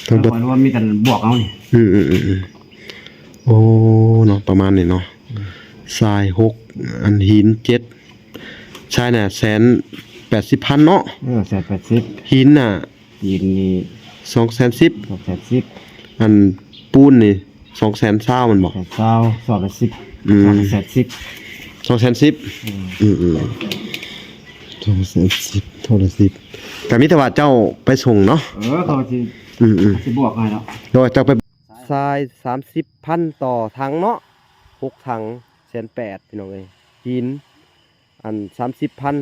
ທັງເບິດ ຂ້ອຍວ່າມີແຕ່ບວກເອົານີ້ ອືມໆໆໆ ໂອ້ ເນາະ ປະມານນີ້ເນາະ ອືມ ຊາຍຫົກ ອັນຫີນເຈັດ ຊາຍນະແສນແປດສິບພັນເນາະ ເອີ ແສນແປດສິບ ຫີນນະ ຫີນນີ້ສອງແສນສິບ ສອງແສນສິບ ອັນປູນນີ້ສອງແສນຊາວແມ່ນບໍ່ ສອງແສນຊາວ ສອງແສນສິບ ອືມ ສອງແສນສິບ ສອງແສນສິບ ອືມ ອືມໆ ສອງແສນສິບ ເທົ່າໃດສິບ ກໍມີແຕ່ວ່າເຈົ້າໄປສົ່ງເນາະ ເອີ ເຂົາຊິ ອືມໆ ເຂົາຊິບວກໃຫ້ເນາະ ໂດຍເຈົ້າໄປ ຊາຍສາມສິບພັນຕໍ່ຖັງເນາະ ຫົກຖັງແສນແປດ ພີ່ນ້ອງເອີຍ ຫີນອັນສາມສິບພັນ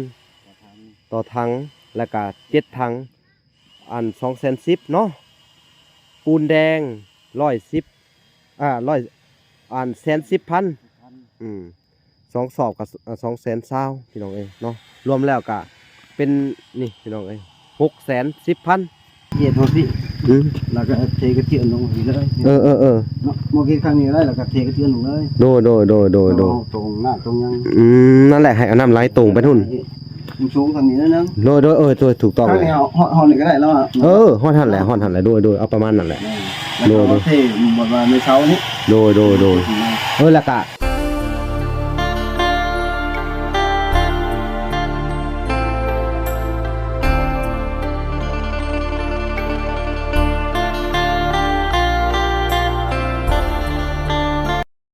ຕໍ່ຖັງ ແລ້ວກະເຈັດຖັງ ອັນສອງແສນສິບເນາະ ປູນແດງຮ້ອຍສິບ ອ່າ ຮ້ອຍ ອັນແສນສິບພັນ ອືມ ສອງສອບກໍ ເອີ ສອງແສນຊາວ ພີ່ນ້ອງເອີຍເນາະ ລວມແລ້ວກໍເປັນ ນີ້ ພີ່ນ້ອງເອີຍ ຫົກແສນສິບພັນ ເຮັດຮອດພີ້ ອືມ ແລ້ວກໍເທກະເທຍນລົງພີ້ເລີຍ ເອີໆໆ ເນາະ ບໍ່ເຮັດຂ້າງນີ້ກໍໄດ້ ແລ້ວກໍເທກະເທຍນລົງເລີຍ ໂດຍໆໆໆ ເອົາຕົງນ້ຳຕົງຫຍັງ ອືມ ນັ້ນແຫຼະ ໃຫ້ເອົານ້ຳໄຫຼຕົງໄປພຸ້ນ ມັນສູງສ່ຳນີ້ໜ້ອຍໜຶ່ງ ໂດຍໆ ເອີ ໂດຍ ຖືກຕ້ອງ ຂ້າງນີ້ເຮົາຮອດ ຮອດນີ້ກໍໄດ້ແລ້ວ ເອີ ຮອດຫັ້ນແຫຼະ ຮອດຫັ້ນແຫຼະ ໂດຍໆ ເອົາປະມານນັ້ນແຫຼະ ແລ້ວກໍເທໝົດວ່າໃນເສົານີ້ ໂດຍໆໆ ເອີ ແລ້ວກໍ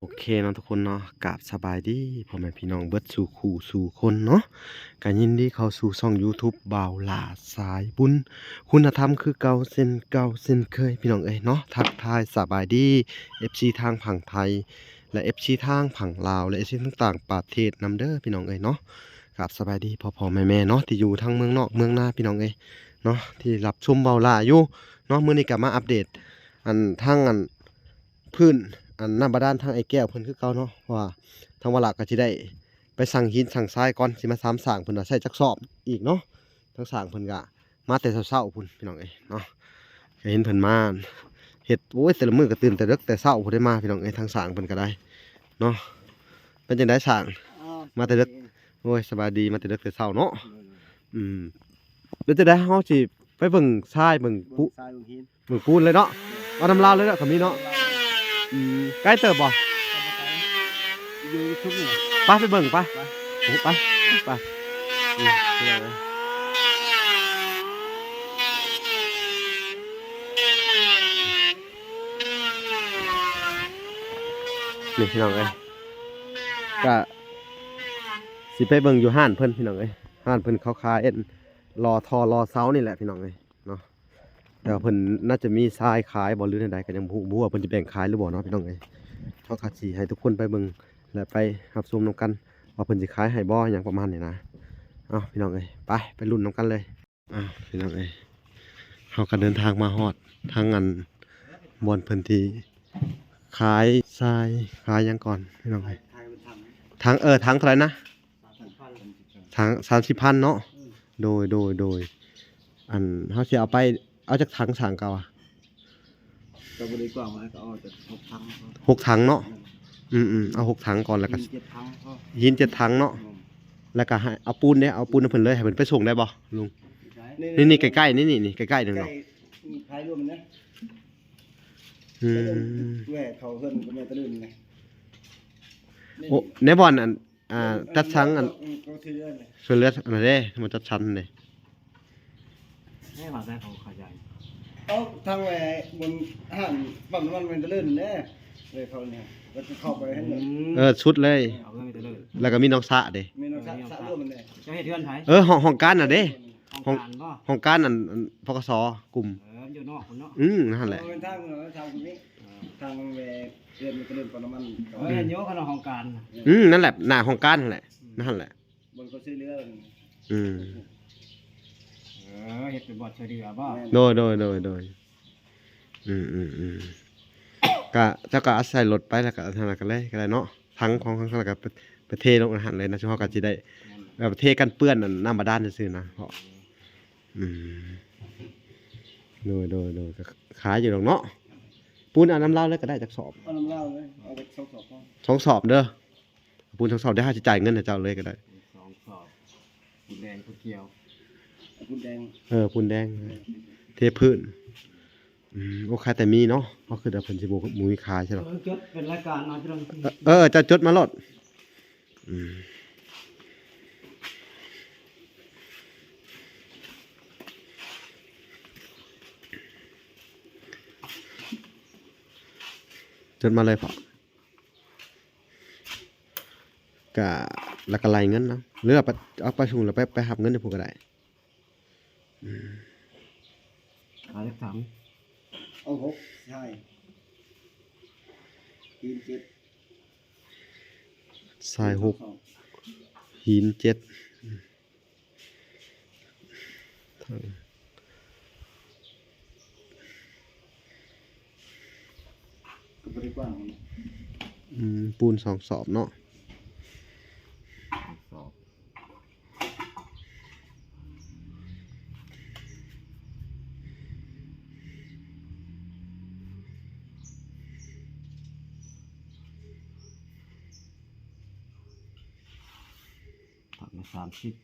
ໂອເຄເນາະທຸກຄົນເນາະ ກາບສະບາຍດີພໍ່ແມ່ພີ່ນ້ອງເບິດສູ່ຄູ່ສູ່ຄົນເນາະ ກະຍິນດີເຂົ້າສູ່ຊ່ອງຢູທູບບ່າວຫຼ້າສາຍບຸນ ຄຸນນະທຳຄືເກົ່າເຊັ່ນເກົ່າເຊັ່ນເຄີຍ ພີ່ນ້ອງເອີຍເນາະ ທັກທາຍສະບາຍດີ ເອັຟຊີ ທາງຝັ່ງໄທ ແລະ ເອັຟຊີ ທາງຝັ່ງລາວ ແລະ ເອັຟຊີ ທາງຕ່າງປະເທດນຳເດີ ພີ່ນ້ອງເອີຍເນາະ ກາບສະບາຍດີພໍ່ໆແມ່ໆເນາະ ທີ່ຢູ່ທັງເມືອງນອກເມືອງນາ ພີ່ນ້ອງເອີຍເນາະ ທີ່ຮັບຊົມບ່າວຫຼ້າຢູ່ເນາະ ມື້ນີ້ກໍມາອັບເດດ ອັນ ທາງ ອັນ ພື້ນ ອັນ ນ້ຳບາດານທາງອ້າຍແກ້ວເພິ່ນຄືເກົ່າເນາະ ເພາະວ່າທາງບ່າວຫຼ້າກໍຊິໄດ້ໄປສັ່ງຫີນສັ່ງຊາຍກ່ອນ ຊິມາສາມສ້າງ ເພິ່ນວ່າໃຊ້ຈັກສອບອີກເນາະ ທາງຊ່າງເພິ່ນກໍມາແຕ່ເຊົ້າໆພຸ້ນ ພີ່ນ້ອງເອີຍເນາະ ກໍເຫັນເພິ່ນມາເຮັດ ໂອ້ຍ ແຕ່ລະມື້ກໍຕື່ນແຕ່ເດິກແຕ່ເຊົ້າພຸ້ນໄດ໋ມາ ພີ່ນ້ອງເອີຍ ທາງຊ່າງເພິ່ນກໍໄດ້ເນາະ ເປັນຈັ່ງໃດຊ່າງ ອ້າວ ມາແຕ່ເດິກ ໂອ້ຍ ສະບາຍດີ ມາແຕ່ເດິກແຕ່ເຊົ້າເນາະ ໂດຍໆ ອືມ ເປັນຈັ່ງໃດ ເຮົາຊິໄປເບິ່ງຊາຍເບິ່ງປຸ ເບິ່ງຊາຍເບິ່ງຫີນ ເບິ່ງປູນເລີຍເນາະ ເອົານຳລາວເລີຍເນາະ ກໍມີເນາະ ອືມ ໄກເຕີບບໍ່ ຢູ່ຊຸມນີ້ ໄປ ໄປເບິ່ງ ໄປ ໄປ ໂອ້ ໄປ ໄປ ອືມ ພີ່ນ້ອງເອີຍ ນີ້ພີ່ນ້ອງເອີຍ ກະຊິໄປເບິ່ງຢູ່ຮ້ານເພິ່ນ ພີ່ນ້ອງເອີຍ ຮ້ານເພິ່ນເຂົາຂາຍອັນ ລໍທໍ່ລໍເສົານີ້ແຫຼະ ພີ່ນ້ອງເອີຍເນາະ ແຕ່ວ່າເພິ່ນໜ້າຈະມີຊາຍຂາຍບໍ່ ຫຼືແນວໃດກໍຍັງບໍ່ຮູ້ ບໍ່ຮູ້ວ່າເພິ່ນຈະແບ່ງຂາຍຫຼືບໍ່ເນາະ ພີ່ນ້ອງເອີຍ ເຮົາກໍຊິໃຫ້ທຸກຄົນໄປເບິ່ງ ແລະ ໄປຮັບຊົມນຳກັນ ວ່າເພິ່ນຊິຂາຍໃຫ້ບໍ່ ຫຍັງປະມານນີ້ນະ ເອົ້າ ພີ່ນ້ອງເອີຍ ໄປ ໄປລຸ້ນນຳກັນເລີຍ ອ້າວ ພີ່ນ້ອງເອີຍ ເຮົາກໍເດີນທາງມາຮອດທາງອັນ ບ່ອນເພິ່ນທີ່ຂາຍຊາຍ ຂາຍຫຍັງກ່ອນ ພີ່ນ້ອງເອີຍ ຖັງ ເອີ ຖັງເທົ່າໃດນະ? ຖັງສາມສິບພັນເນາະ ໂດຍ ໂດຍ ໂດຍ ອັນ ເຮົາຊິເອົາໄປ ເອົາຈັກຖັງຊ່າງເກົ່າອະ? ກໍບໍ່ໄດ້ກວ້າງຫຼາຍ ກໍເອົາຈັກຫົກຖັງ ຫົກຖັງເນາະ ອືມ ອືມໆ ເອົາຫົກຖັງກ່ອນ ແລ້ວກໍຫີນເຈັດຖັງເນາະ ແລ້ວກໍໃຫ້ເອົາປູນເດ້ ເອົາປູນນຳເພິ່ນເລີຍ ໃຫ້ເພິ່ນໄປສົ່ງໄດ້ບໍ່ລຸງ? ນີ້ໆ ໃກ້ໆ ນີ້ໆ ໃກ້ໆ ນີ້ເນາະ ຂາຍລວມນະ ອືມ ແວ່ເຂົ້າເຮືອນກໍແມ່ນຕະລຶ້ງນະ ໂອ້ ໃນບ່ອນອັນ ອ່າ ຈັດສັງອັນ ອືມ ກໍຊ່ວຍເຫຼືອນະ ຊ່ວຍເຫຼືອອັນນັ້ນເດ້ ມາຈັດສັນເດ້ ໃຫ້ວ່າໃຊ້ເຂົາຂະຫຍາຍ ເອົາທາງແວ່ບົນຫ້າງປ້ຳນ້ຳມັນແມ່ນຕະເລີນເດ້ ເລີຍເຂົານີ້ ແລ້ວກໍເຂົ້າໄປໃຫ້ ອືມ ເອີ ສຸດເລີຍ ເອີ ເອົາເງິນໄປຕະເລີນ ແລ້ວກໍມີໜອງສະເດ້ ມີໜອງສະ ເອີ ມີໜອງສະ ສະລວມແມ່ນເດ້ ເຈົ້າເຮັດເຮືອນໃຜ? ເອີ ຫ້ອງ ຫ້ອງການນະເດ້ ຫ້ອງການບໍ່? ຫ້ອງການອັນ ອັນ ພກສ ກຸ່ມ ເອີ ຢູ່ນອກພຸ້ນເນາະ ອືມ ນັ້ນແຫຼະ ເອີ ທາງ ທາງນີ້ ເອີ ທາງແວ່ເຮືອນມັນຕະເລີນປ້ຳນ້ຳມັນ ເອີ ອືມ ຢູ່ຂ້າງນອກຫ້ອງການ ອືມ ນັ້ນແຫຼະ ໜ້າຫ້ອງການຫັ້ນແຫຼະ ອືມ ນັ້ນແຫຼະ ບ່ອນເຂົາຊ່ວຍເຫຼືອ ອືມ ເອີ ເຮັດເປັນບ່ອນຊ່ວຍເຫຼືອບໍ່? ແມ່ນ ໂດຍ ໂດຍ ໂດຍ ໂດຍ ອືມ ອືມ ອືມ ກະ ເຈົ້າກະອາໄສລົດໄປ ແລ້ວກະອັນນັ້ນກະເລີຍ ກະໄດ້ເນາະ ຖັງຂອງ ຂອງ ແລ້ວກະໄປ ໄປເທລົງອັນຫັ້ນເລີຍນະ ຊຸມເຮົາກະຊິໄດ້ ແມ່ນ ແບບເທກັນເປື້ອນອັນນ້ຳບາດານຊື່ໆນະ ເພາະ ອືມ ໂດຍ ໂດຍ ໂດຍ ກະຂາຍຢູ່ດອກເນາະ ປູນເອົານຳລາວເລີຍກະໄດ້ຈັກສອບ? ເອົານຳລາວເລີຍ ເອົາຈັກສອງສອບພໍ ສອງສອບເດີ. ປູນທັງສອງ ດຽວເຮົາຊິຈ່າຍເງິນໃຫ້ເຈົ້າເລີຍກໍໄດ້ ສອງສອບ ປູນແດງ ປູນຂຽວ ປູນແດງ ເອີ ປູນແດງ ເທພື້ນ ອືມ ໂອ້ ຂາຍແຕ່ໝີ່ເນາະ. ເຮົາຄິດວ່າເພິ່ນຊິບໍ່ ບໍ່ມີຂາຍໃຊ່ດອກ. ເອີ ຈົດເປັນລາຍການເນາະ ເອີ ເຈົ້າຈົດມາໂລດ. ອືມ ຈົດມາເລີຍພໍ່. ກະ ແລ້ວກະໄລ່ເງິນເນາະ ຫຼືວ່າໄປ ເອົາໄປສົ່ງແລ້ວໄປ ໄປຮັບເງິນຢູ່ພຸ້ນກະໄດ້. ອືມ ຂາຍຈັກຖັງ? ເອົາຫົກ ຊາຍ ຫີນເຈັດ ຊາຍຫົກ ຫີນເຈັດ. ກໍບໍ່ໄດ້ກວ້າງ. ອືມ ປູນສອງສອບເນາະ. ສອງສອບ ຖັງລະສາມສິບ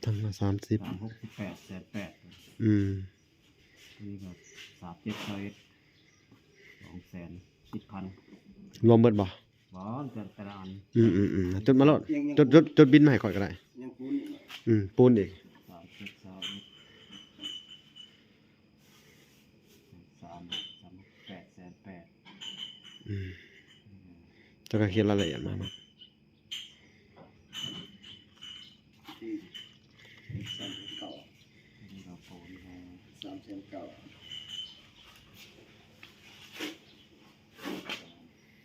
ຖັງລະສາມສິບ ສາມຫົກສິບແປດ ແສນແປດ. ອືມ ອັນນີ້ກໍສາມເຈັດຊາວເອັດ ສອງແສນສິບພັນ. ລວມເບິດບໍ່? ບໍ່ ແຕ່ ແຕ່ລະອັນ. ອືມໆໆ ຈົດມາໂລດ. ຈົດ ຈົດ ຈົດບິນມາໃຫ້ຂ້ອຍກໍໄດ້. ຍັງປູນອີກ. ອືມ ປູນອີກ. ສາມເຈັດຊາວເອັດ ສາມ ສາມແປດ ແສນແປດ. ອືມ ເຈົ້າກໍຂຽນລາຍລະອຽດມາເນາະ. ສາມແສນເກົ້າ ສາມແສນເກົ້າ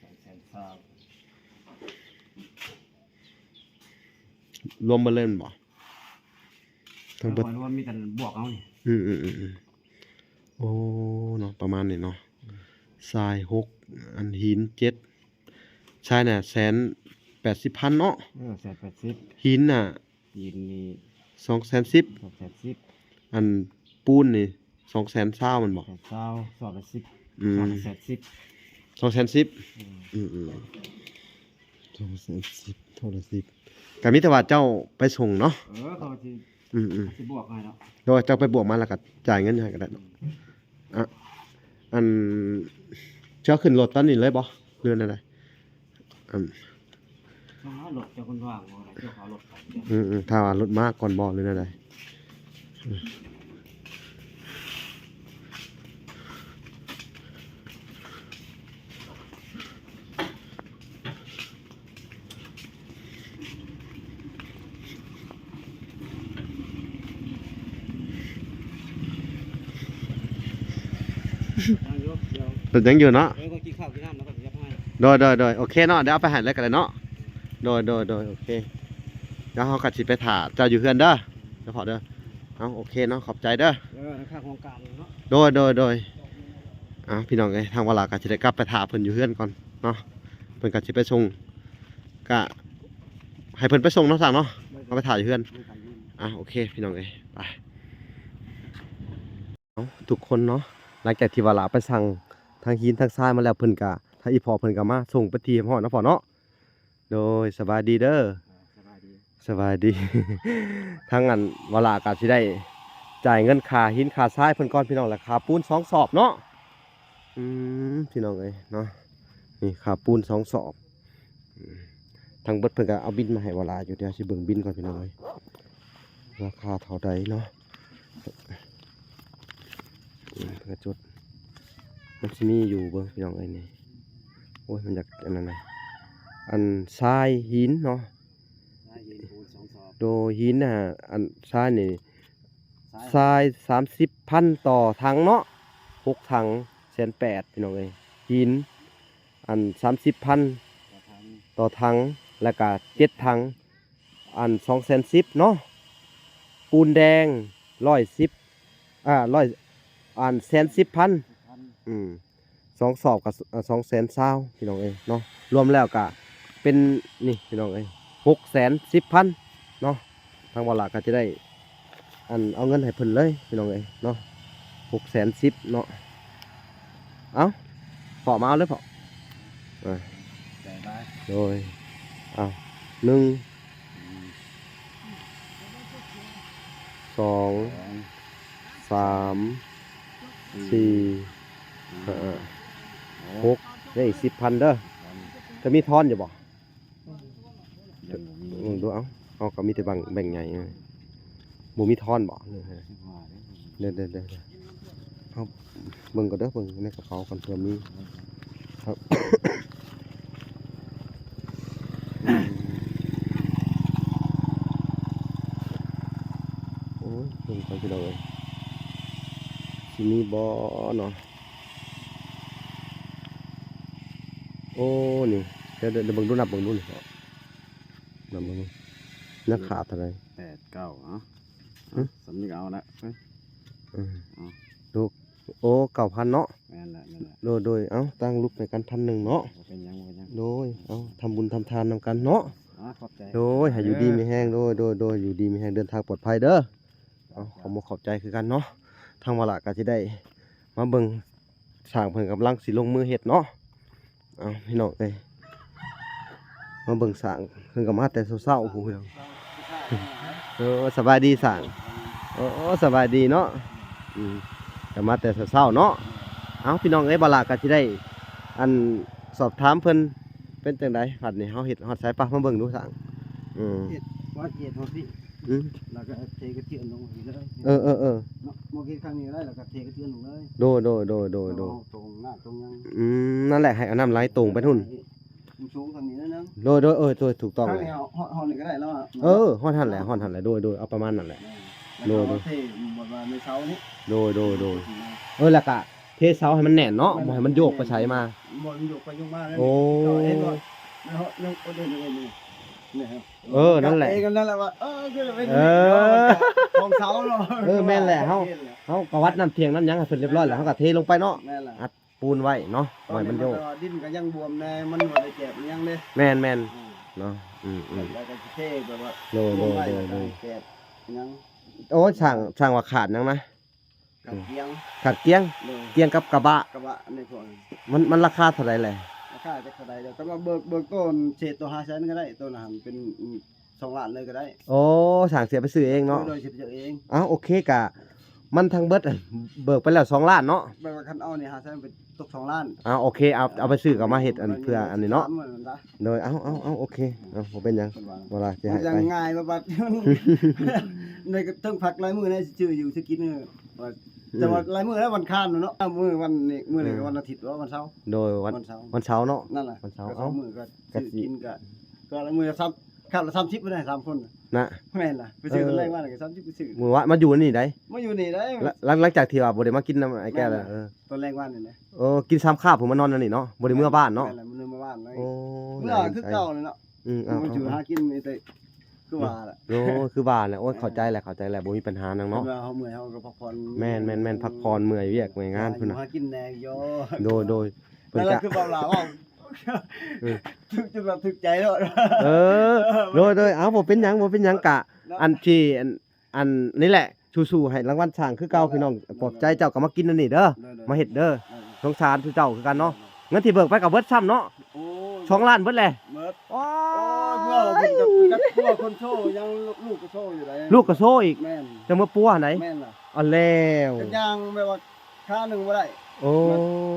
ສອງແສນຊາວ. ລວມເບິດເລີຍແມ່ນບໍ່? ທັງເບິດ ຂ້ອຍວ່າມີແຕ່ບວກເອົານີ້. ອືມໆໆໆ ໂອ້ ເນາະ ປະມານນີ້ເນາະ. ຊາຍຫົກ ອັນຫີນເຈັດ ຊາຍນະແສນແປດສິບພັນເນາະ. ເອີ ແສນແປດສິບ. ຫີນນະ ຫີນນີ້ ສອງແສນສິບ ສອງແສນສິບ. ອັນປູນນີ້ ສອງແສນຊາວແມ່ນບໍ່? ແສນຊາວ ສອບລະສິບ. ອືມ ສອບລະແສນສິບ. ສອງແສນສິບ. ອືມ ອືມໆ ສອງແສນສິບ ສອບລະສິບ. ກໍມີແຕ່ວ່າເຈົ້າໄປສົ່ງເນາະ. ເອີ ເຂົາຊິ ອືມໆ ຊິບວກໃຫ້ເນາະ. ໂດຍ ເຈົ້າໄປບວກມາແລ້ວກໍຈ່າຍເງິນໃຫ້ກໍໄດ້ເນາະ. ອ່ະ ອັນ ເຈົ້າຂຶ້ນລົດຕອນນີ້ເລີຍບໍ່ ຫຼືແນວໃດ? ອັນ ຖ້າລົດເຈົ້າເພິ່ນວ່າງບໍ່ໄດ້ ເຈົ້າເອົາລົດໄປ. ອືມໆ ຖ້າວ່າລົດມາກ່ອນບໍ່ ຫຼືແນວໃດ? ອືມ. ຍັງຢູ່ ຍັງຢູ່ເນາະ. ເອີ ກໍກິນເຂົ້າກິນນ້ຳແລ້ວກໍຊິເກັບໃຫ້. ໂດຍໆໆ ໂອເຄເນາະ ດຽວເອົາໄປໃຫ້ເລີຍກໍໄດ້ເນາະ. ໂດຍໆໆ ໂອເຄ ດຽວເຮົາກໍຊິໄປຖ້າເຈົ້າຢູ່ເຮືອນເດີ ເຈົ້າພໍ່ເດີ. ເອົາ ໂອເຄເນາະ ຂອບໃຈເດີ. ເອີ ທາງຂ້າງຫ້ອງການເນາະ. ໂດຍໆໆ ເອົາ ພີ່ນ້ອງເອີຍ ທາງວາລາກໍຊິໄດ້ກັບໄປຖ້າເພິ່ນຢູ່ເຮືອນກ່ອນເນາະ. ເພິ່ນກໍຊິໄປສົ່ງ ກະໃຫ້ເພິ່ນໄປສົ່ງເນາະ ຊ່າງເນາະ. ເຮົາໄປຖ້າຢູ່ເຮືອນ. ອ່ະ ໂອເຄ ພີ່ນ້ອງເອີຍ ໄປ. ເອົາ ທຸກຄົນເນາະ ຫຼັງຈາກທີ່ວ່າລາໄປສັ່ງທັງຫີນທັງຊາຍມາແລ້ວ ເພິ່ນກະ ທາງອີ່ພໍ່ເພິ່ນກະມາສົ່ງໄປທີ່ຮຽບຮ້ອຍເນາະພໍ່ເນາະ. ໂດຍ ສະບາຍດີເດີ. ສະບາຍດີ ສະບາຍດີ. ທາງອັນວາລາກະຊິໄດ້ຈ່າຍເງິນຄ່າຫີນຄ່າຊາຍເພິ່ນກ່ອນ ພີ່ນ້ອງ ແລະ ຄ່າປູນສອງສອບເນາະ. ອືມ ພີ່ນ້ອງເອີຍເນາະ ນີ້ຄ່າປູນສອງສອບ. ອືມ ທັງເບິດເພິ່ນກໍເອົາບິນມາໃຫ້ວາລາຢູ່ ດຽວຊິເບິ່ງບິນກ່ອນ ພີ່ນ້ອງເອີຍ ລາຄາເທົ່າໃດເນາະ. ອືມ ເພິ່ນກໍຈົດ ມັນຊິມີຢູ່ເບິ່ງ ພີ່ນ້ອງເອີຍ ນີ້. ໂອ້ຍ ມັນຢາກອັນນັ້ນນະ ອັນຊາຍຫີນເນາະ. ຊາຍຫີນປູນສອງສອບ. ໂດຍ ຫີນນະ ອັນຊາຍນີ້ ຊາຍ ຊາຍສາມສິບພັນຕໍ່ຖັງເນາະ ຫົກຖັງ ແສນແປດ ພີ່ນ້ອງເອີຍ. ຫີນ ອັນສາມສິບພັນຕໍ່ຖັງ ຕໍ່ຖັງ ແລ້ວກະເຈັດຖັງ ອັນສອງແສນສິບເນາະ. ປູນແດງຮ້ອຍສິບ ອ່າ ຮ້ອຍ ອັນແສນສິບພັນ. ສິບພັນ. ອືມ ສອງສອບກໍ ເອີ່ ສອງແສນຊາວ ພີ່ນ້ອງເອີຍເນາະ. ລວມແລ້ວກະເປັນ ນີ້ ພີ່ນ້ອງເອີຍ ຫົກແສນສິບພັນເນາະ. ທາງວາລາກໍຈະໄດ້ ອັນ ເອົາເງິນໃຫ້ເພິ່ນເລີຍ ພີ່ນ້ອງເອີຍເນາະ ຫົກແສນສິບເນາະ. ເອົາ ພໍ່ມາເອົາເລີຍພໍ່. ອ່າ ໂດຍ ເອົາ ໜຶ່ງ ສອງ ສອງ ສາມ ສີ່ ຫ້າ ຫົກ ຍັງອີກສິບພັນເດີ. ຈະມີທອນຢູ່ບໍ່? ຍັງບໍ່ມີ ເບິ່ງດູເອົາ. ເຮົາກໍມີແຕ່ບັງ ແບ່ງໃຫຍ່ ບໍ່ມີທອນບໍ່? ເດີໆໆ ເຮົາເບິ່ງກ່ອນເດີ ເບິ່ງໃນກະເປົາກ່ອນ ເຜື່ອມີ. ໂອ້ຍ ເບິ່ງກ່ອນພີ່ນ້ອງເອີຍ ຊິມີບໍ່ເນາະ? ໂອ້ ນີ້ ດຽວ ດຽວ ດຽວເບິ່ງດູ ນັບເບິ່ງດູນີ້ ນັບເບິ່ງດູ ຍັງຂາດເທົ່າໃດ? ແປດ ເກົ້າ ເນາະ. ຫຶ? ສຳນີ້ກໍເອົາລະ ເອີ ເອີ ເອົາ ໂອ້ ເກົ້າພັນເນາະ. ແມ່ນລະ ແມ່ນລະ ໂດຍ ໂດຍ ເອົາ ຕັ້ງລຸກໃຫ້ກັນພັນໜຶ່ງເນາະ. ບໍ່ເປັນຫຍັງ ບໍ່ເປັນຫຍັງ ໂດຍ ເອົາ ທຳບຸນທຳທານນຳກັນເນາະ. ອາ ຂອບໃຈ ໂດຍ ໃຫ້ຢູ່ດີມີແຮງ ໂດຍ ໂດຍ ໂດຍ ຢູ່ດີມີແຮງ ເດີນທາງປອດໄພເດີ. ເອົາ ຂໍມຸກຂອບໃຈຄືກັນເນາະ. ທາງວາລະກໍຊິໄດ້ມາເບິ່ງ ຊ່າງເພິ່ນກຳລັງຊິລົງມືເຮັດເນາະ. ເອົາ ພີ່ນ້ອງເອີຍ ມາເບິ່ງຊ່າງ ເພິ່ນກໍມາແຕ່ເຊົ້າໆ ພຸ້ນ. ໂອ້ ສະບາຍດີຊ່າງ. ໂອ້ ສະບາຍດີເນາະ. ອືມ ກໍມາແຕ່ເຊົ້າໆ ເນາະ. ເອົາ ພີ່ນ້ອງເອີຍ ບ່າວຫຼ້າກໍຊິໄດ້ ອັນ ສອບຖາມເພິ່ນ ເປັນຈັ່ງໃດ ບັດນີ້ເຮົາເຮັດຮອດໃສ? ປະ ມາເບິ່ງດູຊ່າງ. ອືມ ເຮັດ ວ່າເຮັດຮອດພີ້ ອືມ ແລ້ວກໍເທກະເທຍນລົງພີ້ເລີຍ. ເອີໆໆ ເນາະ ບໍ່ເຮັດຂ້າງນີ້ກໍໄດ້ ແລ້ວກໍເທກະເທຍນລົງເລີຍ. ໂດຍໆໆໆ ເອົາຕົງໜ້າຕົງຫຍັງ. ອືມ ນັ້ນແຫຼະ ໃຫ້ເອົານ້ຳໄຫຼຕົງໄປພຸ້ນ. ມັນສູງທາງນີ້ໜ້ອຍໜຶ່ງ. ໂດຍໆ ເອີ ໂດຍ ຖືກຕ້ອງ. ທາງນີ້ເຮົາ ເຮົາ ເຮົານີ້ກໍໄດ້ແລ້ວ. ເອີ ຮອດຫັ້ນແຫຼະ ຮອດຫັ້ນແຫຼະ. ໂດຍໆ ເອົາປະມານນັ້ນແຫຼະ. ແມ່ນ ໂດຍໆ ເຮົາເທ ແບບວ່າໃນເສົານີ້. ໂດຍໆໆ ເອີ ແລ້ວກະເທເສົາໃຫ້ມັນແໜ້ນເນາະ. ແມ່ນ ບໍ່ໃຫ້ມັນໂຍກໄປໃສມາ. ບໍ່ໃຫ້ມັນໂຍກໄປໂຍກມາ. ໂອ້ ເຫັນບໍ່? ເນາະ ຍັງບໍ່ໄດ້ເລີຍນີ້. ເອີ ນັ້ນແຫຼະ ເອ ນັ້ນແຫຼະວ່າ ເອີ ຄືເປັນ ເອີ ຂອງເຂົາເນາະ. ເອີ ແມ່ນແຫຼະ ເຮົາ ເຮົາກະວັດນ້ຳທ່ຽງນ້ຳຫຍັງໃຫ້ເພິ່ນຮຽບຮ້ອຍແລ້ວ ເຮົາກະເທລົງໄປເນາະ. ແມ່ນແຫຼະ ອັດ ປູນໄວ້ເນາະ ບໍ່ໃຫ້ມັນໂຍກ. ດິນກໍຍັງບວມແດ່ ມັນບໍ່ໄດ້ແກບຫຍັງເດ້. ແມ່ນໆ ອືມ ເນາະ. ອືມໆ ແລ້ວກໍເທແບບວ່າ ໂດຍໆ ແກບຫຍັງ. ໂອ້ຍ ຊ່າງ ຊ່າງວ່າຂາດຫຍັງນະ? ຂາດກຽງ ຂາດກຽງ. ໂດຍ ກຽງກັບກະບະ ກະບະໃນພວກ ມັນ ມັນລາຄາເທົ່າໃດແຫຼະ? ລາຄາຈັກເທົ່າໃດແລ້ວ ແຕ່ວ່າເບີກ ເບີກໂຕເສດໂຕຫ້າແສນກໍໄດ້ ໂຕນັ້ນເປັນ ອືມ ສອງລ້ານເລີຍກໍໄດ້. ໂອ້ ຊ່າງຊິໄປຊື້ເອງເນາະ. ໂດຍ ຊິໄປຊື້ເອງ. ອ້າວ ໂອເຄ ກະມັນທັງເບິດ ເບີກໄປແລ້ວສອງລ້ານເນາະ. ແບບວ່າຄັນເອົານີ້ຫ້າແສນ ເປັນຕົກສອງລ້ານ. ອ້າວ ໂອເຄ ເອົາ ເອົາໄປຊື້ກໍມາເຮັດອັນເພື່ອອັນນີ້ເນາະ. ໂດຍ ເອົາ ເອົາ ເອົາ ໂອເຄ ເອົາ ບໍ່ເປັນຫຍັງ. ເພິ່ນວ່າ ບໍ່ວ່າຊິໃຫ້ໄປ ມັນຈັ່ງງ່າຍວ່າບັດ ໃນເທິງພັກຫຼາຍມື້ໃນຊິຊື້ຢູ່ຊິກິນ. ແຕ່ວ່າ ອືມ ຫຼາຍມື້ແລ້ວ ວັນຄານເນາະ ມື້ວັນນີ້ ມື້ນີ້ກໍວັນອາທິດ ເອີ ວັນເສົາ. ໂດຍ ວັນ ວັນເສົາ ວັນເສົາເນາະ. ນັ້ນແຫຼະ ວັນເສົາ ກໍສອງມື້ກໍຊື້ກິນ ກໍ ກໍລະມື້ລະສາມ ຄາບລະສາມສິບໄດ້ສາມຄົນນະ. ແມ່ນລະ ໄປຊື້ ເອີ ຕອນແລງວານນີ້ກໍສາມສິບ ໄປຊື້. ມື້ວານມາຢູ່ນີ້ໄດ໋ ມາຢູ່ນີ້ໄດ໋. ຫຼັງ ຫຼັງຈາກທີ່ວ່າບໍ່ໄດ້ມາກິນນຳອ້າຍແກ້ວແລ້ວ. ແມ່ນລະ ເອີ ຕອນແລງວານນີ້ນະ. ໂອ້ ກິນສາມຄາບພຸ້ນ ມານອນແນວນີ້ເນາະ ບໍ່ໄດ້ເມືອບ້ານເນາະ. ແມ່ນລະ ບໍ່ໄດ້ເມືອບ້ານເລີຍ. ໂອ້ ເມືອຄືເກົ່ານີ້ເນາະ. ອືມ ເອົາ ມາຢູ່ຫາກິນມີແຕ່ ຄືວ່າແຫຼະ. ໂອ້ ຄືວ່າແຫຼະ. ໂອ້ຍ ເອີ ເຂົ້າໃຈແຫຼະ ເຂົ້າໃຈແຫຼະ ບໍ່ມີປັນຫາຫຍັງເນາະ. ເວລາເຮົາເມື່ອຍເຮົາກໍພັກຜ່ອນ. ແມ່ນໆໆ ພັກຜ່ອນເມື່ອຍວຽກເມື່ອຍງານພຸ້ນນະ. ຫາກິນແດ່ຢູ່. ໂດຍໆ ເພິ່ນກໍ ຄືເວົ້າລາວເວົ້າ ເອີ ຖືກ ຈົນວ່າຖືກໃຈໂລດ. ເອີ ໂດຍໆ ເອົາ ບໍ່ເປັນຫຍັງ ບໍ່ເປັນຫຍັງ. ກະ ເນາະ ອັນທີ່ ອັນ ອັນນີ້ແຫຼະ ສູ້ໆ ໃຫ້ລາງວັນຊ່າງຄືເກົ່າ. ແມ່ນແຫຼະ ພີ່ນ້ອງ ແມ່ນແຫຼະ ປອບໃຈເຈົ້າກໍມາກິນອັນນີ້ເດີ ແມ່ນແຫຼະ ມາເຮັດເດີ. ແມ່ນແຫຼະ ສົງສານສູ່ເຈົ້າຄືກັນເນາະ. ແມ່ນແຫຼະ ເງິນທີ່ເບີກໄປກໍເບິດຊ້ຳເນາະ. ໂອ້ຍ ສອງລ້ານເບິດແຫຼະ. ເບິດ. ໂອ້ຍ ເມື່ອເພິ່ນກັບ ກັບຜົວຄົນໂຊ ຍັງລູກກໍໂຊຢູ່ໃດ໋. ລູກກໍໂຊອີກ. ແມ່ນ ຈະເມືອປົວຫັ້ນໃດ໋. ແມ່ນລະ. ເອົາແລ້ວ ກໍຍ່າງແບບວ່າຂາໜຶ່ງບໍ່ໄດ້. ໂອ້